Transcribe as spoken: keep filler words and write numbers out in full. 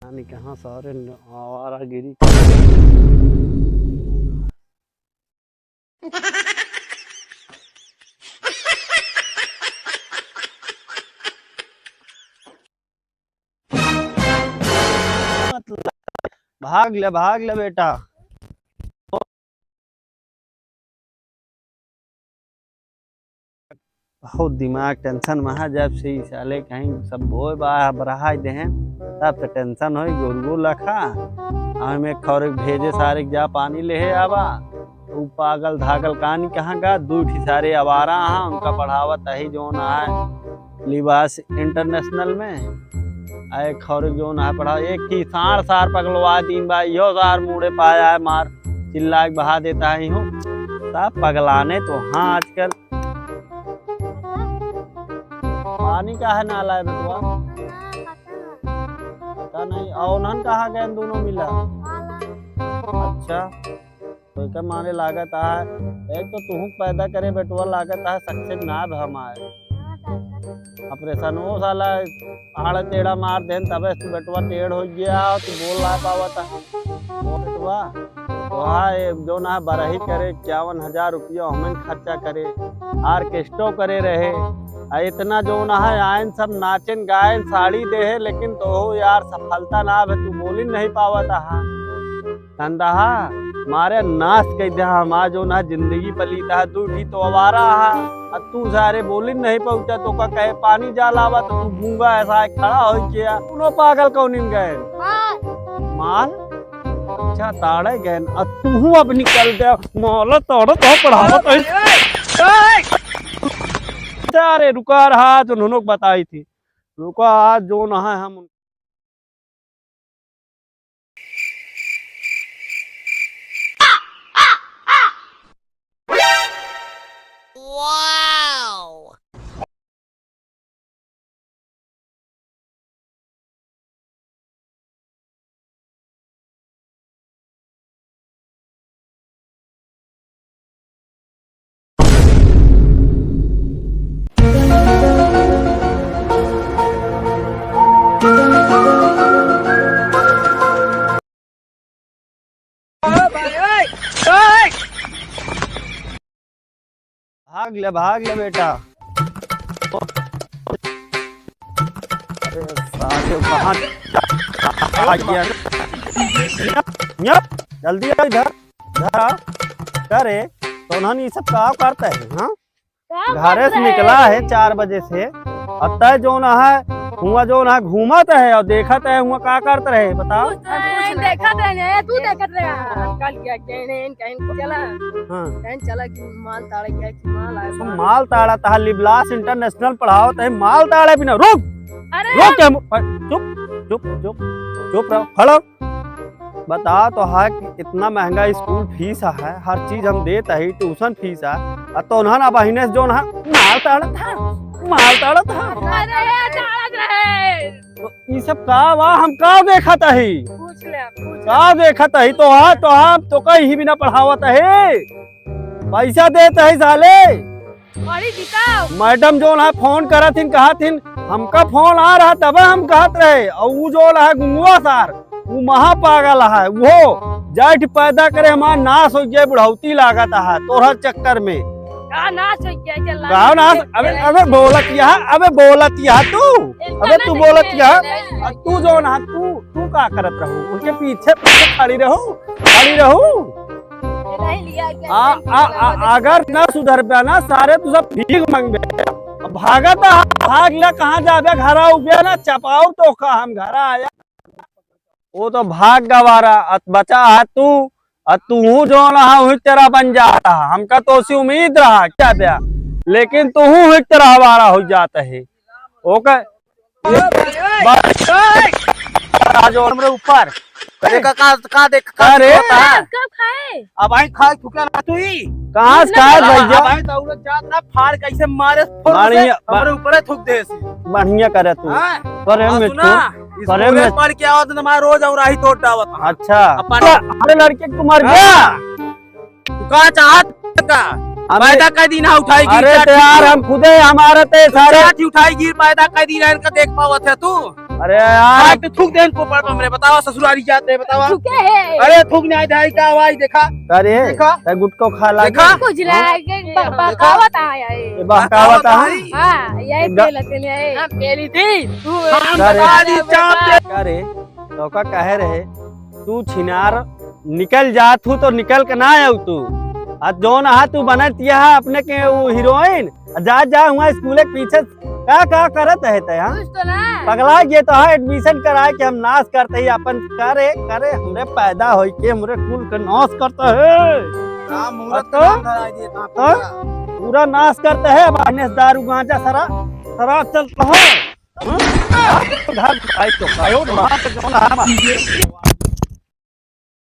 यानी कहाँ सारे न-, आवारागिरी। भाग ले, भाग ले बेटा। बहुत दिमाग tension में है, जब से ई साले कहीं सब बोए बा, बरहा देहें, तब से tension होई, गोर गोर लखा। हम एक खौरे भेजे सारे के जा पानी लेहे आवा, उ पागल धागल कानी कहाँ का, दू ठी सारे आवारा हाँ, उनका पढ़ावत अही जौन है लिबास international में, आ एक खौरे जौन है पढ़ा, एक ही सार सार पगलवा दीन बा, इहो सार मूड़े पाया है मार, चिल्ला के बहा देता है हूँ। सब पगलाने तो हाँ आजकल। पानी काहे ना लाए बेटवा? पता नहीं। और उन्हन कहाँ गए दोनों मिला? अच्छा, तो एकर माने लागत है, एक तो तुहूँ पैदा करे बेटवा, लागत है success ना अब हम आए। Operation वो साला आड़ा टेढ़ा मार देन, तबे तू बेटवा टेढ़ हो गया, तू बोल ना पावत है। वो बेटवा, तो हाँ, ये जो ना बरही करे, इक्यावन हजार रुपया हमन खर्चा करे, orchestra करे रहे, आ इतना जो ना है आयन सब नाचन गायन साड़ी देहे, लेकिन तो हो यार सफलता ना अब तू बोली नहीं पावत है। धंधा मारे नाश कइ दे हम, आज जो ना जिंदगी पलीत है, दू ठी तो आवारा है, आ तू सारे बोली नहीं पहुंचा, तो का कहे पानी जा लावा, तो तू गूंगा ऐसा है खड़ा हो गया। दोनों पागल कौन इन गए? माल। माल? अच्छा, ताड़े गए, आ तू अब निकल दे, माल ताड़े तो पढ़ावत है। अरे रुका रहा, जो नुनुक बताई थी, रुका, आज जो ना है हम भाग ले, भाग ले बेटा। अरे साले, कहाँ आ गया? या, या, जल्दी आ इधर, इधर आ। का रे, तो उन्होंने ये सब का करता है, हाँ? का घरे से निकला है चार बजे से, अब तय जौन है, हुआ जौन है, घूमत है और देखत है, हुआ का करत रहे, बताओ। कुछ नहीं, देखत रहे, तू देखत रहे। कल क्या कहने, कहीं चला। हाँ। कहीं चला कि माल ताड़ा गया कि माल आया। तो माल ताड़ा तहा लिबलास international पढ़ावत है, माल ताड़ा बिना, रुक। अरे रुक, हम चुप, चुप, चुप, चुप रहो, खड़ो। बताओ तो है कि इतना महंगा स्कूल फीस है, हर चीज हम देत ही, tuition फीस है, और तो उन्होंने बहिने से जौन है, माल ताड़त है, माल ताड़त है। अरे, ताड़त रहे। तो ई सब का बा, हम का देखत ही? पूछ ले, पूछ ले। का देखत ही? तो हाँ, तो हम तो कहीं बिना पढ़ावत ही, पैसा देत ही साले। अरे गीता। मैडम जौन है फोन करत हिन, कहत हिन, हमका फोन आ रहा तबे हम कहत रहे। और ऊ जौन है गुंगवा सार, ऊ महा पागल है, वो जाइट पैदा करे हमार नाश हो गया, बुढ़ौती लागत है तोहर चक्कर में। का नाश हो गया, चल का नाश? अबे, अबे बोलत यह, अबे बोलत यह तू, अबे तू बोलत यह, तू जौन है, तू, तू का करत रहू? उनके पीछे, पीछे खड़ी रहू, खड़ी रहू। आ, आ, आ, अगर ना सुधरबे ना सारे, तू सब भीख मांगबे। अब भागत आ, भाग ले, कहाँ जाबे? घरा उबे ना चपाऊ तो का हम घरा आया। वो तो भाग गवारा, अत बचा है तू, अत तू हूँ जौन है, वही तेरा बन जाता है। हमका तो उसी उम्मीद रहा, क्या बे? लेकिन तू हूँ वही तेरा हवारा हो जाता है। ओके, आज और हमरे ऊपर। अरे का, का, का देख, का अरे। होता है? कब खाए? अब आई खाए चुका ना तू ही। कहाँ से खाए अब भैया? आई दौड़त जात ना, फाड़ कैसे मारे, फुर से बढ़िया, हमरे ऊपर थूक दे से। बढ़िया करे तू। हाँ? करे और में सुना, तू, इस करे पूरे में पढ़ के आवत ना, हमारा रोज और आही तोड़ डावत। अच्छा। अपन अरे लड़के के तू मर गया। हाँ। तू का चाहत का? हमें पैदा कर दी ना उठाई गिर अरे जात तो यार, तू। हम खुदे हमारे ते सारे चाट उठाई गिर पैदा कर दी ना, इनका देख पावत है तू? अरे यार। आज तो थूक देन पोपड़ पर हमरे, बतावा ससुरारी जात रहे, बतावा। थूके है। अरे थूक नहीं आई, का भाई देखा। अरे, देखा? तै गुटको खा लागे। देखा? कुछ ला के ब-, देखा? बकावत आया है। ये बकावत आया? हाँ, यही ग- पेला तेले है। हम पेली थी। तू हम अरे। बता दी, चाप दे। अरे, तो का कहे रहे, तू छिनार निकल जात हूँ तो निकल के ना आऊ तू। आ जौन हा तू बनत यह अपने के वो हीरोइन, आ जा, जा हुआ स्कूल के पीछे का, का करत है तै, हाँ? कुछ तो ना। पगला ये तो है, एडमिशन कराए के हम नाश करते ही अपन करे, करे, हमरे पैदा होई के हमरे कुल के नाश करते है। का मुहूर्त अब तो? के नाम धराई दिए, कहाँ हाँ? पूरा? पूरा नाश करते है, अब आने से दारू गांजा सरा-, शराब चलता है। हाँ? घर खाई तो खाओ, वहाँ पे जौन है,